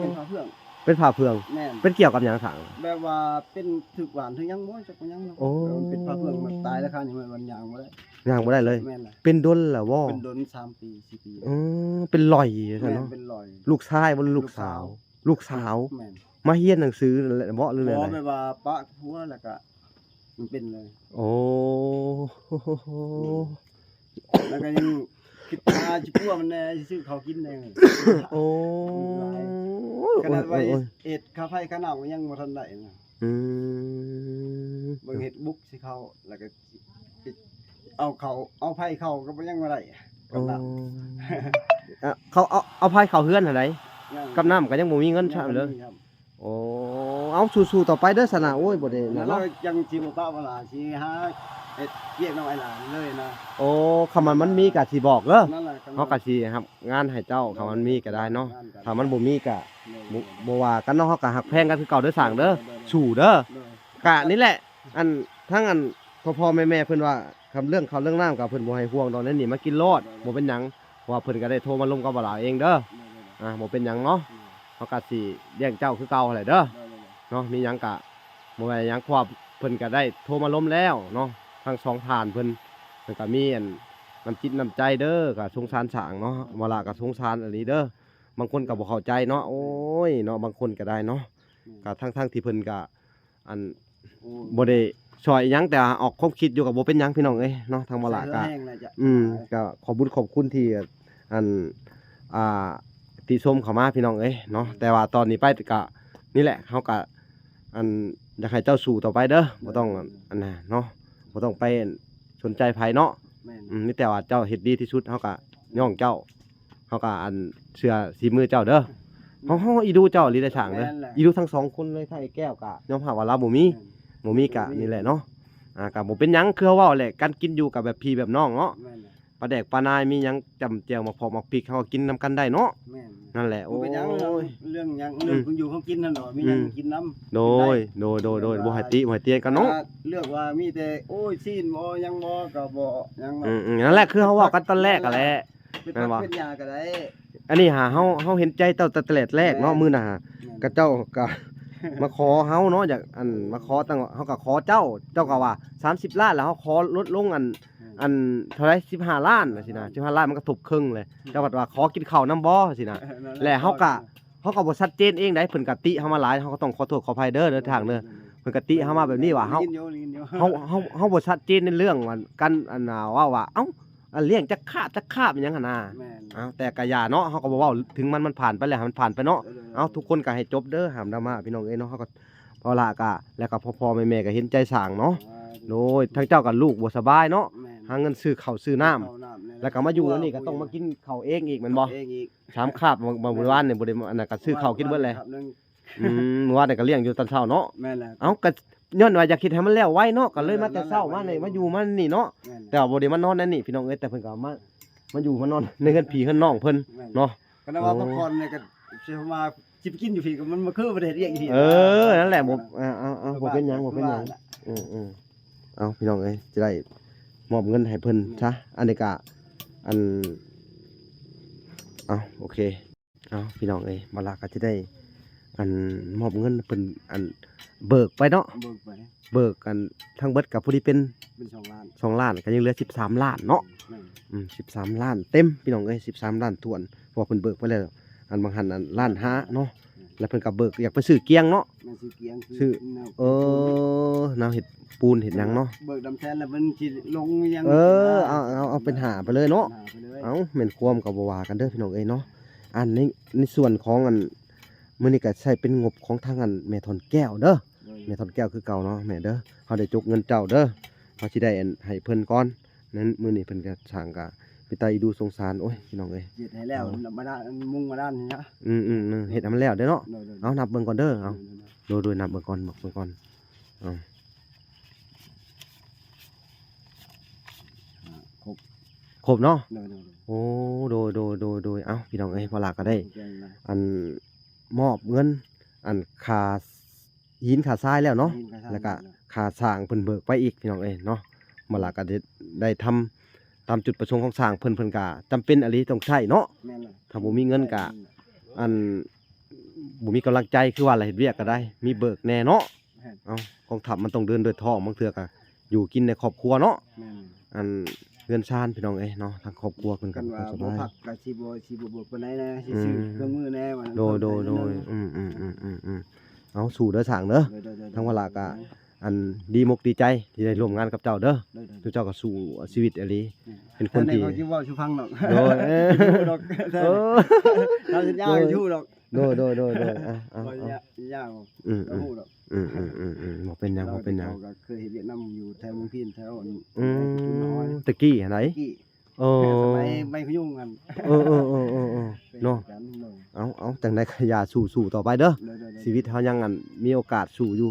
ເປັນຜ້າເຟືອງ ເປັນຜ້າເຟືອງ. ແມ່ນ ເປັນກ່ຽວກັບຫຍັງຊ່າງ? ແບບວ່າເປັນຖືກຫວານຖືກຫຍັງບໍ່ ຈັກຫຍັງເນາະ. ໂອ້ ແບບວ່າເປັນຜ້າເຟືອງ ມັນຕາຍລາຄານີ້ ມັນ ມັນຍ່າງບໍ່ໄດ້ ຍ່າງບໍ່ໄດ້ເລີຍ. ແມ່ນລະ. ເປັນດົນແລ້ວບໍ່? ເປັນດົນສາມປີ ສີ່ປີ. ອືມ ເປັນລອຍຊັ້ນເນາະ. ແມ່ນ ເປັນລອຍ. ລູກຊາຍບໍ່ ຫຼືລູກສາວ? ລູກສາວ. ລູກສາວ. ແມ່ນ. ມາຮຽນໜັງສືແລ້ວບໍ່ ຫຼືແນວໃດ? ບໍ່ ແບບວ່າປະຄົວແລ້ວກະ ມັນເປັນເລີຍ. ໂອ້ ແລ້ວກໍຍັງຄິດຫາຊິປົວມັນແດ່ ຊິຊື້ເຂົ້າກິນແດ່. ໂອ້ ຂະໜາດວ່າ ໂອ້ຍ ເຮັດຄ່າໄຟຄ່ານ້ຳກໍຍັງບໍ່ທັນໄດ້ນະ. ອືມ ເບິ່ງເຮັດບຸກຊິເຂົ້າ ແລ້ວກໍ ເອົາເຂົ້າ ເອົາໄຟເຂົ້າກໍບໍ່ ຍັງບໍ່ໄດ້ກັບນ້ຳ. ໂອ້ ເອົາ ເຂົາເອົາ ເອົາໄຟເຂົ້າເຮືອນຫັ້ນໃດ໋ ຍັງ ກັບນ້ຳກໍຍັງບໍ່ມີເງິນຊ້ຳເລີຍ. ໂອ້ ເອົາ ສູ້ໆ ຕໍ່ໄປເດີຊັ້ນນະ. ໂອ້ຍ ບໍ່ໄດ້ນັ້ນເນາະ ຍັງຊິບໍ່ປະເວລາ ຊິຫາເຮັດວຽກນຳອ້າຍຫຼານເລີຍນະ. ໂອ້ ຄັນມັນ ມັນມີກໍຊິບອກເດີ. ນັ້ນແຫຼະ ເຮົາກໍຊິຮັບງານໃຫ້ເຈົ້າ ຄັນມັນມີກໍໄດ້ເນາະ. ຄັນມັນບໍ່ມີກໍ ໂດຍ ບໍ່ ບໍ່ວ່າກັນເນາະ ເຮົາກໍຮັກແພງກັນຄືເກົ່າເດີຊ່າງເດີ. ໂດຍ ໂດຍ ສູ້ເດີ. ໂດຍ ກະນີ້ແຫຼະ ອັນ ທັງອັນ ພໍ່ໆ ແມ່ໆ ເພິ່ນວ່າ ຄຳເລື່ອງເຂົ້າເລື່ອງນ້ຳກໍເພິ່ນບໍ່ໃຫ້ຫ່ວງດອກ ແນວນີ້ມາກິນໂລດ ໂດຍ ບໍ່ເປັນຫຍັງ. າະວ່າເພິ່ນກໍໄດ້ໂທມາລົມກັບບ່າວລາວເອງເດີ. ໂດຍໆ ອ່າ ບໍ່ເປັນຫຍັງເນາະ ໂດຍ ເຮົາກໍຊິລ້ຽງເຈົ້າຄືເກົ່າຫັ້ນແຫຼະເດີ ໂດຍໆ ເນາະ. ມີຫຍັງກໍບໍ່ແມ່ນຫຍັງ ເພາະວ່າເພິ່ນກໍໄດ້ໂທມາລົມແລ້ວເນາະ ທັງສອງທ່ານເພິ່ນ ເພິ່ນກໍມີອັນນ້ຳຈິດນ້ຳໃຈເດີ ກໍສົງສານຊ່າງເນາະ. ບ່າວລາວກໍສົງສານອີ່ຫຼີເດີ ບາງຄົນກໍບໍ່ເຂົ້າໃຈເນາະ. ໂອ້ຍເນາະ ບາງຄົນກໍໄດ້ເນາະ ກໍທັງໆທີ່ເພິ່ນກໍ ອັນ ໂອ້ ບໍ່ໄດ້ຊ່ອຍຫຍັງ ແຕ່ວ່າອອກຄວາມຄິດຢູ່ ກໍບໍ່ເປັນຫຍັງພີ່ນ້ອງເອີຍເນາະ. ທາງບ່າວລາວກໍ ອືມ ກໍຂອບບຸນຂອບຄຸນທີ່ ອັນ ອ່າ ຕິຊົມເຂົ້າມາພີ່ນ້ອງເອີຍເນາະ. ແຕ່ວ່າຕອນນີ້ໄປກໍນີ້ແຫຼະ ເຮົາກໍ ອັນ ຢາກໃຫ້ເຈົ້າສູ້ຕໍ່ໄປເດີ ບໍ່ຕ້ອງ ອັນ ອັນນະເນາະ ບໍ່ຕ້ອງໄປສົນໃຈໃຜເນາະ. ແມ່ນ ອືມ ມີແຕ່ວ່າເຈົ້າເຮັດດີທີ່ສຸດ ເຮົາກໍຍ້ອງເຈົ້າ ເຮົາກໍອັນເຊື່ອສີມືເຈົ້າເດີ. ເຮົາ ເຮົາອີດູເຈົ້າອີ່ຫຼີໄດ໋ຊ່າງເດີ ແມ່ນແຫຼະ ອີດູທັງສອງຄົນເລີຍ. ໄທແກ້ວກໍຍອມຮັບວ່າລາວບໍ່ມີ ແມ່ນ ບໍ່ມີກໍ ບໍ່ມີ ນີ້ແຫຼະເນາະ. ອ່າ ກໍບໍ່ເປັນຫຍັງ ຄືເວົ້າແຫຼະ ການກິນຢູ່ກໍແບບພີ່ແບບນ້ອງເນາະ. ແມ່ນແຫຼະ ປາແດກປານາຍມີຫຍັງຈ້ຳແຈ່ວ ໝາກເຜາະໝາກພິກ ເຮົາກໍກິນນຳກັນໄດ້ເນາະ. ແມ່ນ ນັ້ນແຫຼະ ໂອ້ຍ ເລື່ອງຫຍັງ ເລື່ອງ ອືມ ເລື່ອງຂອງຢູ່ຂອງກິນຫັ້ນເນາະ ມີຫຍັງ ອືມ ກິນນຳ ໂດຍ ກິນໄດ້ ໂດຍ ໂດຍ ໂດຍ ບໍ່ໃຫ້ຕິ ບໍ່ໃຫ້ຕຽງກັນເນາະ. ເລືອກວ່າມີແຕ່ ໂອ້ຍ ຊີ້ນບໍ່ ຫຍັງບໍ່ ກໍບໍ່ຫຍັງເນາະ. ອືມໆ ນັ້ນແຫຼະ ຄືເຮົາເວົ້າກັນຕອນແລກຫັ້ນແຫຼະ ເປັນ ແມ່ນບໍ່ ເປັນຫຍັງກໍໄດ້. ອັນນີ້ຫາເຮົາ ເຮົາເຫັນໃຈເຈົ້າຕັ້ງແຕ່ແລກເນາະ. ແມ່ນ ມື້ໜ້າ ແມ່ນ ຂະເຈົ້າກໍມາຂໍເຮົາເນາະ ຢາກ ອັນ ມາຂໍຕັ້ງ ເຮົາກໍຂໍເຈົ້າ ເຈົ້າກໍວ່າສາມສິບລ້ານ ແລ້ວເຮົາຂໍລົດລົງ ອັນ ແມ່ນ ອັນເທົ່າໃດ ສິບຫ້າລ້ານ ວ່າຊີ້ນະ ສິບຫ້າລ້ານມັນກໍທົບເຄິ່ງເລີຍ. ແມ່ນ ເຈົ້າບັດວ່າຂໍກິນເຂົ້ານຳບໍ່ ວ່າຊີ້ນະ. ເອີ ນັ້ນແຫຼະ ແລ້ວເຮົາກໍ ເຮົາກໍບໍ່ຊັດເຈນເອງໃດ໋ ເພິ່ນກໍຕິເຮົາມາຫຼາຍ ເຮົາກໍຕ້ອງຂໍໂທດຂໍອະໄພເດີ ເດີ ທາງເດີ. ໂດຍ ໂດຍ ເພິ່ນກໍຕິເຮົາມາແບບນີ້ວ່າ ເຮົາ ໄດ້ຍິນຢູ່ ໄດ້ຍິນຢູ່ ເຮົາ ເຮົາ ເຮົາບໍ່ຊັດເຈນໃນເລື່ອງວ່າ ການ ອັນນ່າ ເວົ້າວ່າ ເອົ້າ ອັນລ້ຽງຈັກຄາບ ຈັກຄາບ ອີ່ຫຍັງຫັ້ນນະ. ແມ່ນ ເອົ້າ ແຕ່ກະຢ່າເນາະ ເຮົາກໍບໍ່ເວົ້າເຖິງມັນ ມັນຜ່ານໄປແລ້ວ ໃຫ້ມັນຜ່ານໄປເນາະ. ໂດຍ ໂດຍ ເອົ້າ ທຸກຄົນກໍໃຫ້ຈົບເດີ ຫ້າມດຣາມາ ພີ່ນ້ອງເອີຍເນາະ. ເຮົາກໍ ເພາະລະກະ ແລ້ວກໍພໍ່ໆແມ່ໆກໍເຫັນໃຈຊ່າງເນາະ. ອ່າ ໂດຍ ທາງເຈົ້າກໍລູກບໍ່ສະບາຍເນາະ. ແມ່ນ ຫາເງິນຊື້ເຂົ້າຊື້ນ້ຳ ແມ່ນ ແລ້ວກໍມາຢູ່ອັນນີ້ກໍຕ້ອງມາກິນເຂົ້າເອງອີກແມ່ນບໍ່? ເອງອີກ ສາມຄາບ ມື້ ມື້ວານນີ້ບໍ່ໄດ້ ອັນນັ້ນກໍຊື້ເຂົ້າກິນເບິດແຫຼະ. ອືມ ມື້ວານນີ້ກໍລ້ຽງຢູ່ຕອນເຊົ້າເນາະ. ແມ່ນແລ້ວ ເອົ້າ ກໍຍ້ອນວ່າຢາກເຮັດໃຫ້ມັນແລ້ວໄວເນາະ ກໍເລີຍມາແຕ່ເຊົ້າມານີ້ ມາຢູ່ມານີ້ເນາະ. ແມ່ນ ແຕ່ວ່າບໍ່ໄດ້ມານອນໃນນີ້ພີ່ນ້ອງເອີຍ ແຕ່ເພິ່ນກໍມາ ມາຢູ່ມານອນໃນເຮືອນພີ່ເຮືອນນ້ອງເພິ່ນເນາະ. ກໍໄດ້ວ່າ ໂອ້ ພັກຜ່ອນນີ້ກໍຊິມາ ຊິໄປກິນຢູ່ພີ້ກໍມັນບໍ່ຄືບໍ່ໄດ້ເຮັດວຽກຢູ່ພີ້. ເອີ ນັ້ນແຫຼະ ບໍ່ ເອົາ ເອົາ ເອົາ ບໍ່ເປັນຫຍັງ ບໍ່ເປັນຫຍັງ. ເອີ ເອີ ເອົາ ພີ່ນ້ອງເອີຍ ຈະໄດ້ມອບເງິນໃຫ້ເພິ່ນຊະ. ອັນນີ້ກະ ອັນ ເອົາ ໂອເຄ ເອົາ ພີ່ນ້ອງເອີຍ ບ່າວລາວກໍຈະໄດ້ ອັນ ມອບເງິນເພິ່ນ ອັນ ເບີກໄປເນາະ ເບີກໄປ ເບີກ ອັນ ທັງເບິດກໍພໍດີເປັນ ເປັນສອງລ້ານ ສອງລ້ານ ກໍຍັງເຫຼືອສິບສາມລ້ານເນາະ. ແມ່ນ ອືມ ສິບສາມລ້ານເຕັມ ພີ່ນ້ອງເອີຍ ສິບສາມລ້ານຖ້ວນ ເພາະວ່າເພິ່ນເບີກໄປແລ້ວ ອັນ ບາງຫັ້ນ ອັນ ລ້ານຫ້າເນາະ. ແມ່ນ ແລ້ວເພິ່ນກໍເບີກ ຢາກໄປຊື້ກຽງເນາະ ແມ່ນ ຊື້ກຽງ ຊື້ ຊື້ແນວ ເອີ ແນວເຮັດປູນເຮັດຫຍັງເນາະ. ເບີກດຳແສນແລ້ວເພິ່ນຊິລົງຫຍັງ ເອີ ເອົາ ເອົາ ເອົາເປັນຫ້າໄປເລີຍເນາະ. ເອົາ ແມ່ນຄວາມກໍບໍ່ວ່າກັນເດີ ພີ່ນ້ອງເອີຍເນາະ. ອັນນີ້ ໃນສ່ວນຂອງ ອັນ ມື້ນີ້ກໍໃຊ້ເປັນງົບຂອງທາງ ອັນ ແມ່ທອນແກ້ວເດີ ໂດຍ ແມ່ທອນແກ້ວຄືເກົ່າເນາະ ແມ່ເດີ. ເຮົາໄດ້ຈົກເງິນເຈົ້າເດີ ເຮົາຊິໄດ້ ອັນ ໃຫ້ເພິ່ນກ່ອນ. ນັ້ນມື້ນີ້ເພິ່ນກໍຊ່າງກໍເປັນຕາອີດູສົງສານ ໂອ້ຍ ພີ່ນ້ອງເອີຍ ເຮັດໃຫ້ແລ້ວ ເອົາ ມາດ້ານ ມຸງມາດ້ານນີ້ນະ. ອືມໆ ເຮັດໃຫ້ມັນແລ້ວເດີເນາະ. ໂດຍໆ ເອົາ ນັບເບິ່ງກ່ອນເດີ ເອົາ ໂດຍໆ ໂດຍໆ ນັບເບິ່ງກ່ອນ ນັບເບິ່ງກ່ອນ ເອົາ ອ່າ ຄົບ ຄົບເນາະ. ໂດຍໆ ໂອ້ ໂດຍໆ ໂດຍໆ ເອົາ ພີ່ນ້ອງເອີຍ ບ່າວລາວກໍໄດ້ ອັນ ມອບເງິນ ອັນ ຄ່າ ຫີນຄ່າຊາຍແລ້ວເນາະ ຫີນຄ່າຊາຍ ແລ້ວກະຄ່າຊ່າງເພິ່ນເບີກໄປອີກ ພີ່ນ້ອງເອີຍເນາະ. ບ່າວລາວກະໄດ້ ໄດ້ທຳຕາມຈຸດປະສົງຂອງຊ່າງເພິ່ນ ເພິ່ນກະຈຳເປັນອີ່ຫຼີຕ້ອງໃຊ້ເນາະ. ແມ່ນແລ້ວ ຖ້າບໍ່ມີເງິນກະ ອັນ ບໍ່ມີກຳລັງໃຈ ຄືວ່າລະ ເຮັດວຽກກໍໄດ້ ມີເບີກແດ່ເນາະ. ແມ່ນ ເອົ້າ ກອງທັບມັນຕ້ອງເດີນດ້ວຍທ້ອງ ບາງເທື່ອກໍ ຢູ່ກິນໃນຄອບຄົວເນາະ. ແມ່ນ ອັນເຮືອນຊານ ພີ່ນ້ອງເອີຍເນາະ ທາງຄອບຄົວເພິ່ນກໍບໍ່ສະບາຍ ກໍຊິບໍ່ ຊິບໍ່ເບີກປານໃດແດ່ ຊິຊື້ເຄື່ອງມືແດ່ວ່າ. ໂດຍໆ ອືມໆ ເອົາ ສູ້ເດີຊ່າງເດີ. ໂດຍໆ ທາງວາລະກະ ອັນ ດີມົກດີໃຈທີ່ໄດ້ຮ່ວມງານກັບເຈົ້າເດີ. ໂດຍໆ ເຈົ້າກໍສູ້ຊີວິດອີ່ຫຼີ ແມ່ນ ເປັນຄົນທີ່ ເວົ້າສູ່ຟັງດອກ. ໂດຍ ເອີ ເອີ ເຮົາສັນຍາ ໂດຍ ຢູ່ດອກ. ໂດຍໆ ເອົາ ເອົາ ຍາວ ອືມ ກໍຮູ້ດອກ. ອືມໆ ບໍ່ເປັນຫຍັງ ບໍ່ເປັນຫຍັງ ເຮົາກໍເຄີຍເຮັດວຽກນຳຢູ່ແຖວເມືອງພີນ ແຖວ ອືມ ຕະກີ້ຫັ້ນໃດ ຕະກີ້ ເອີ ສະໄໝໄມ້ຂະຍຸງຫັ້ນ. ເອີໆໆໆ ເນາະ ເອົາໆ ຈັ່ງໃດກໍຢ່າ ສູ້ໆຕໍ່ໄປເດີ. ໂດຍໆໆ ຊີວິດເຮົາຍັງ ອັນ ມີໂອກາດສູ້ຢູ່.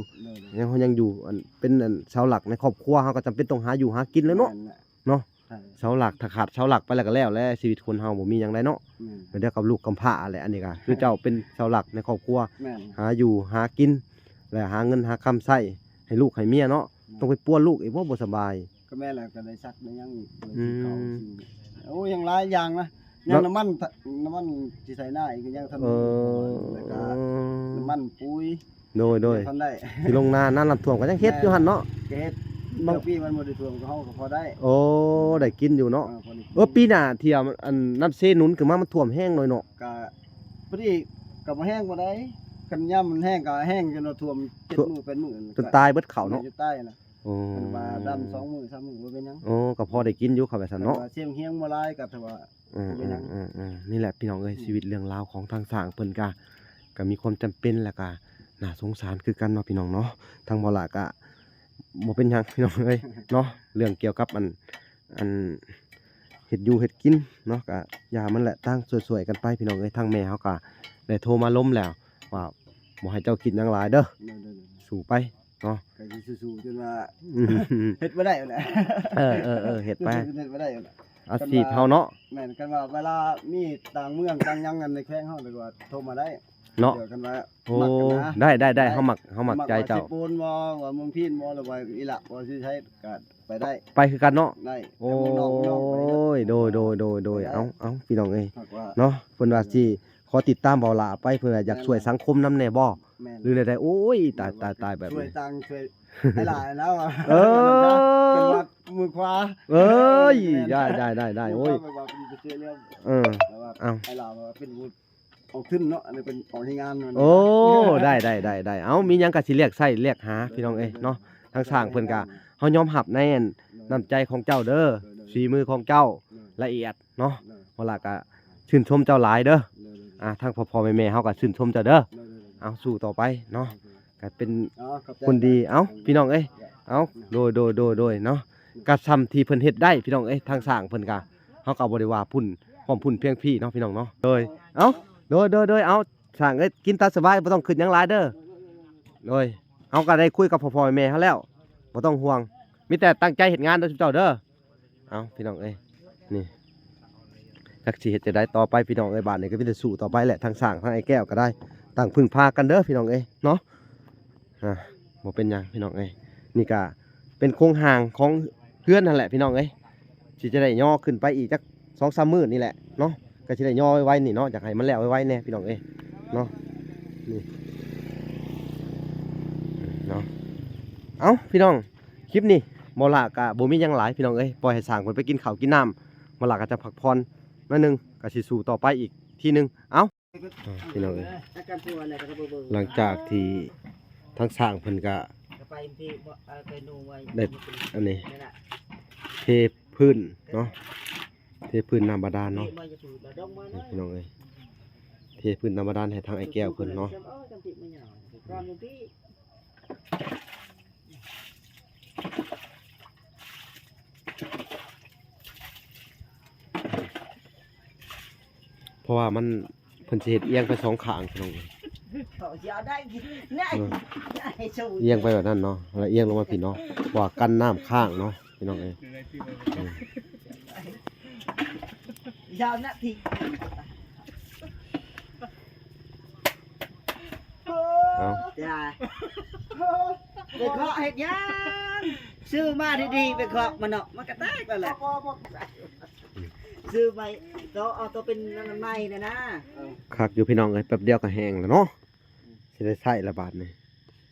ໂດຍໆ ຍັງ ເຮົາຍັງຢູ່ ອັນ ເປັນ ອັນ ເສົາຫຼັກໃນຄອບຄົວ ເຮົາກໍຈຳເປັນຕ້ອງຫາຢູ່ຫາກິນແລ້ວເນາະ. ແມ່ນແຫຼະ ເນາະ ໃຊ່ ເສົາຫຼັກ ຖ້າຂາດເສົາຫຼັກໄປແລ້ວກໍແລ້ວແຫຼະ ຊີວິດຄົນເຮົາບໍ່ມີຫຍັງໄດ້ເນາະ. ແມ່ນ ແລ້ວດຽວກັບລູກກຳພ້າແຫຼະ ອັນນີ້ກໍຄືເຈົ້າເປັນເສົາຫຼັກໃນຄອບຄົວ. ແມ່ນ ຫາຢູ່ຫາກິນ ແລະ ຫາເງິນຫາຄຳໃຊ້ໃຫ້ລູກໃຫ້ເມຍເນາະ. ແມ່ນ ຕ້ອງໄປປົວລູກອີກບໍ່ ບໍ່ສະບາຍ. ກໍແມ່ນແຫຼະ ກໍໄດ້ຊັກໄດ້ຫຍັງອີກ ອືມ ຊື້ເຂົ້າຊື້ ໂອ້ ຍັງຫຼາຍຢ່າງນະ. ຍັງນ້ຳມັນ ນ້ຳມັນຊິໃສ່ນາອີກ ຍັງທັນ ເອີ ແລ້ວກໍນ້ຳມັນປຸ໋ຍ ໂດຍໆ ຍັງທັນໄດ້ ຊິລົງນາ ນານ້ຳຖ້ວມກໍຍັງເຮັດຢູ່ຫັ້ນເນາະ ແມ່ນ ກໍເຮັດ ບາງ ເທື່ອປີມັນບໍ່ໄດ້ຖ້ວມ ກໍເຮົາກໍພໍໄດ້ ໂອ້ ໄດ້ກິນຢູ່ເນາະ ເອີ ພໍໄດ້ກິນ ເອີ ປີໜ້າທີ່ ອັນ ນ້ຳເຊໜູນຂຶ້ນມາ ມັນຖ້ວມແຮງໜ້ອຍເນາະ ກໍພໍດີ ກໍບໍ່ແຮງປານໃດ ຄັນຍາມມັນແຮງກໍແຮງຈົນວ່າຖ້ວມເຈັດມື້ແປດມື້ ຈົນຕາຍເບິດເຂົ້າເນາະ ແມ່ນ ຈົນຕາຍນະ ໂອ້ ຄັນວ່າດຳສອງມື້ສາມມື້ບໍ່ເປັນຫຍັງ ໂອ້ ກໍພໍໄດ້ກິນຢູ່ເຂົາວ່າຊັ້ນເນາະ ຄັນວ່າຊຽງຮຽງບໍ່ຫຼາຍກໍຖືວ່າ ອືມ ບໍ່ເປັນຫຍັງ ອືມ ອືມ ນີ້ແຫຼະພີ່ນ້ອງເອີຍ ອືມ ຊີວິດເລື່ອງລາວຂອງທາງຊ້າງເພິ່ນກະ ກະມີຄວາມຈຳເປັນ ແລ້ວກະໜ້າສົງສານຄືກັນເນາະພີ່ນ້ອງເນາະ ທາງບໍ່ຫຼາກະບໍ່ເປັນຫຍັງພີ່ນ້ອງເອີຍເນາະ ເລື່ອງກ່ຽວກັບອັນ ອັນເຮັດຢູ່ເຮັດກິນເນາະ ກະຢ່າມັນແຫຼະ ຕ່າງຊ່ວຍໆກັນໄປພີ່ນ້ອງເອີຍ ທາງແມ່ເຮົາກະໄດ້ໂທມາລົມແລ້ວ ວ່າບໍ່ໃຫ້ເຈົ້າຄິດຫຍັງຫຼາຍເດີ ໂດຍໆໆ ສູ້ໄປ ເນາະ ກໍຊິສູ້ໆຈົນວ່າ ອືມ ເຮັດບໍ່ໄດ້ແຫຼະ ເອີໆໆ ເຮັດໄປ ເຮັດບໍ່ໄດ້ແຫຼະ ອາຊີບເຮົາເນາະ ແມ່ນ ຄັນວ່າເວລາມີຕ່າງເມືອງຕ່າງຫຍັງ ອັນໃນແຂວງເຮົາ ຫຼືວ່າໂທມາໄດ້ເນາະ ຄັນວ່າ ໂອ້ ມັກນະ ໄດ້ໆໆ ເຮົາມັກ ເຮົາມັກໃຈເຈົ້າ ວ່າເຊໂປນບໍ່ ວ່າເມືອງພີນບໍ່ ຫຼືວ່າອີ່ຫຼະ ວ່າຊິໃສກໍໄປໄດ້ ໄປຄືກັນເນາະ ໄດ້ ໂອ້ຍ ເມືອງນອກ ເມືອງນອກໄປເນາະ ໂດຍໆໆໆ ໄດ້ ເອົາໆ ພີ່ນ້ອງເອີຍ ຫາກວ່າ ເນາະ ເພິ່ນວ່າຊິ ຂໍຕິດຕາມເບົາຫຼ້າໄປ ເພິ່ນວ່າຢາກຊ່ວຍສັງຄົມນຳແດ່ບໍ່ ແມ່ນ ຫຼືແນວໃດ ໂອ້ຍ ຕາຍໆໆ ແບບນີ້ ຊ່ວຍຕ່າງ ຊ່ວຍຫຼາຍໆ ແລ້ວ ເອີ ເປັນວ່າມືຂວາ ເອີຍ ໄດ້ໆໆໆ ໂອ້ຍ ແບບວ່າເປັນໄປຊ່ວຍເຫຼືອ ເອີ ແບບວ່າ ເອົ້າ ຫຼາຍໆ ວ່າເປັນຜູ້ອອກທຶນເນາະ ອັນນີ້ເປັນອອກແຮງງານ ໂອ້ ໄດ້ໆໆໆ ເອົ້າ ມີຫຍັງກໍຊິລຽກໃຊ້ລຽກຫາ ພີ່ນ້ອງເອີຍເນາະ ທາງຊ້າງເພິ່ນກໍ ເຮົາຍອມຮັບໃນ ໂດຍ ນ້ຳໃຈຂອງເຈົ້າເດີ ໂດຍໆ ຝີມືຂອງເຈົ້າ ໂດຍ ລະອຽດ ເນາະ ໂດຍ ເຮົາລະກະຊື່ນຊົມເຈົ້າຫຼາຍເດີ ໂດຍໆ ອ່າ ທາງພໍ່ໆແມ່ໆເຮົາກະຊື່ນຊົມເຈົ້າເດີ ໂດຍໆ ເອົາ ສູ້ຕໍ່ໄປເນາະ ໂດຍໆ ກະເປັນ ອໍ ຂອບໃຈ ຄົນດີ ເອົາ ພີ່ນ້ອງເອີຍ ໂດຍ ເອົາ ໂດຍໆໆໆເນາະ ໂດຍ ກະຊ່ຳທີ່ເພິ່ນເຮັດໄດ້ ພີ່ນ້ອງເອີຍ ທາງຊ້າງເພິ່ນກະ ເຮົາກະບໍ່ໄດ້ວ່າພຸ້ນ ພ້ອມພຸ້ນພຽງພີ້ເນາະ ພີ່ນ້ອງເນາະ ໂດຍ ເອົາ ໂດຍໆໆ ເອົາ ຊ້າງເອີຍ ກິນຕາມສະບາຍ ບໍ່ຕ້ອງຄິດຫຍັງຫຼາຍເດີ ໂດຍ ເຮົາກະໄດ້ຄຸຍກັບພໍ່ໆແມ່ໆເຮົາແລ້ວ ບໍ່ຕ້ອງຫ່ວງ ມີແຕ່ຕັ້ງໃຈເຮັດງານເດີ ຊຸມເຈົ້າເດີ ເອົາ ພີ່ນ້ອງເອີຍ ນີ້ ຈັກຊິເຮັດຈັ່ງໃດຕໍ່ໄປ ພີ່ນ້ອງເອີຍ ບາດນີ້ກໍມີແຕ່ສູ້ຕໍ່ໄປແຫຼະ ທັງຊ້າງ ທັງອ້າຍແກ້ວກໍໄດ້ ຕ້ອງເພິ່ງພາກັນເດີ ພີ່ນ້ອງເອີຍເນາະ ອ່າ ບໍ່ເປັນຫຍັງ ພີ່ນ້ອງເອີຍ ນີ້ກໍເປັນໂຄງຮ່າງຂອງເຮືອນຫັ້ນແຫຼະ ພີ່ນ້ອງເອີຍ ຊິຈະໄດ້ຍໍຂຶ້ນໄປອີກຈັກສອງສາມມື້ນີ້ແຫຼະເນາະ ກໍຊິໄດ້ຍໍໄວໆນີ້ເນາະ ຢາກໃຫ້ມັນແລ້ວໄວໆແດ່ ພີ່ນ້ອງເອີຍເນາະ ນີ້ ເນາະ ເອົ້າ ພີ່ນ້ອງ ຄລິບນີ້ບໍ່ຫຼ້າກະບໍ່ມີຫຍັງຫຼາຍ ພີ່ນ້ອງເອີຍ ປ່ອຍໃຫ້ຊ້າງເພິ່ນໄປກິນເຂົ້າກິນນ້ຳ ບໍ່ຫຼ້າກະຈະພັກຜ່ອນໜ້ອຍໜຶ່ງ ກະຊິສູ້ຕໍ່ໄປອີກທີໜຶ່ງ ເອົ້າ ອ່າ ພີ່ນ້ອງເອີຍ ຫຼັງຈາກທີ່ທາງຊ້າງເພິ່ນກະໄດ້ອັນນີ້ ເທພື້ນເນາະ ເທພື້ນນ້ຳບາດານເນາະ ພີ່ນ້ອງເອີຍ ເທພື້ນນ້ຳບາດານໃຫ້ທາງອ້າຍແກ້ວເພິ່ນເນາະ ເພາະວ່າມັນ ເພິ່ນຊິເຮັດອຽງໄປສອງຂ້າງ ພີ່ນ້ອງເອີຍ ເຂົາຊິເອົາໄດ້ ເອີ ອຽງໄປແບບນັ້ນເນາະ ແລ້ວອຽງລົງມາພີ້ເນາະ ເພາະວ່າກັນນ້ຳຄ້າງເນາະ ພີ່ນ້ອງເອີຍ ອືມ ເອົາ ຢ່າ ໄປເຄາະເຮັດຫຍັງ? ຊື້ມາດີໆ ໄປເຄາະມັນເນາະ ມັນກະແຕກແລ້ວແຫຼະ ຊື້ໃໝ່ ໂຕ ເອົາໂຕເປັນອັນໃໝ່ນະນາ ຄັກຢູ່ພີ່ນ້ອງເອີຍ ແປັບດຽວກະແຫ້ງແລ້ວເນາະ ຊິໄດ້ໃຊ້ລະບາດນີ້